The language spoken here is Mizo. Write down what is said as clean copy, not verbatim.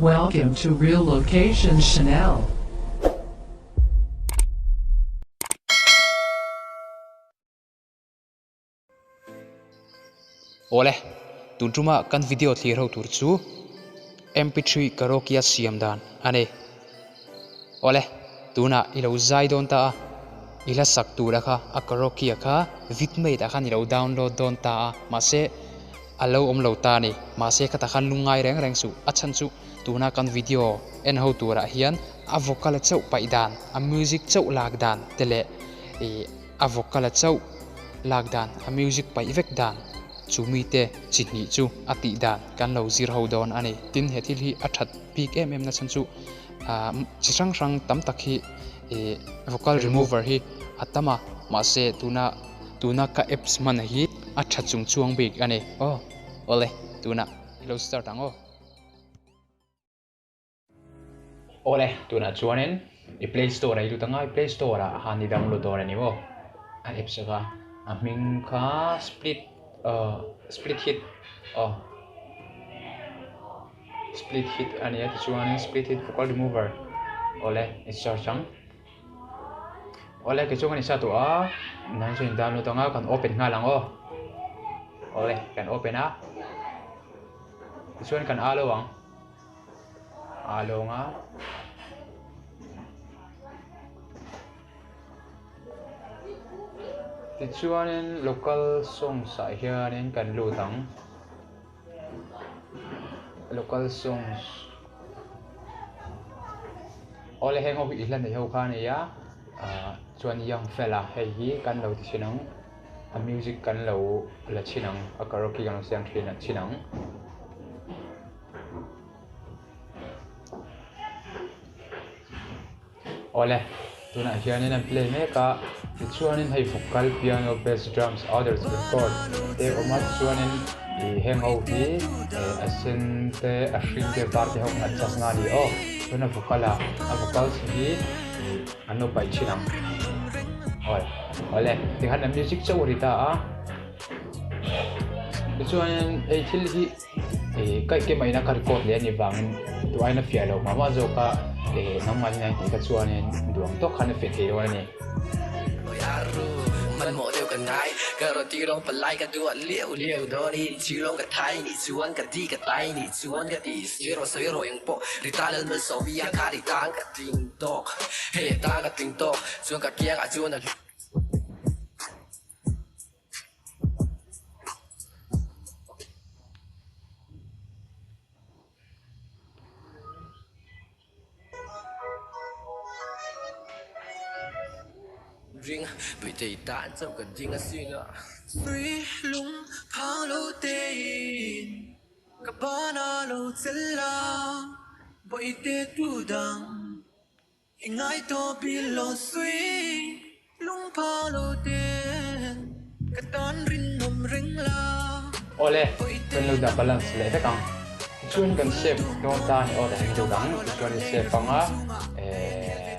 Welcome to Real Location Chanel. Awle, tun tuma kan video thlir ho tur chu MP3 karaoke a siam dan a ni. Awle, tunah i lo zai dawn ta a, i hla sak tura kha a karaoke a kha vidmate ah khan i lo download dawn ta a, mahse a lo awm lo ta a ni. Mahse khatah khan lungngai reng reng suh, a chhan chu tuna kan video en ho turah hian a vocal a chauh paih dan, a music chauh lak dan te leh ih a vocal a chauh lak dan, a music paih vek dan chu mite chi hnih chu a tih dan kan lo zir ho dawn a ni. Tin, he thil hi a that bik em em na chhan chu ah chi hrang hrang tam tak hi ih vocal remover hi a tam a, mahse tuna tuna ka apps hman hi a tha chung chuang bik a ni. Aw awle tunah i lo start ang aw. Awle tunah chuanin i play store ah i lut anga i play store ah han i download dawn a ni maw a apps kha a hming kha split ah split hit aw split hit a nia tichuanin split hit vocal remover awle i search ang awle kei chuan kan insa tawh a nang chuan in download anga kan open nghal ang aw awle kan open a tichuan kan allow ang. A lawng a. Tichuanin local songs ah hianin kan lut ang. Local songs. Awle heng ho hi i hla nei ho kha a ni a, ah chuan young fella hei hi kan lo ti thin ang. A music kan lo la chhin ang, a karaoke kan lo siam thin a chhin ang. Awle, tunah hianin an play mek a, tichuanin hei vocal, piano, bass, drums, others, record te a awm a, tichuanin ih heng ho hi eh a sen te a hring te a var te ho khan adjust na a ni aw, chuan a vocal ah a vocals hi ih an lo paih thin ang. Awi awle tikhan a music chauh a ri ta a, tichuanin hei thil hi. Ih ka ike maina ka record leh anih vangin duh aiin a fiah lo mah mah zawk a ih nangmah hian tih kha chuanin duh ang tawk khan a fiah thei dawn a ni. Awle, kan lo dah balance leh vek ang. Tichuan kan save dawn ta a ni aw, tah hian deuh dang tichuan i save ang a, eh.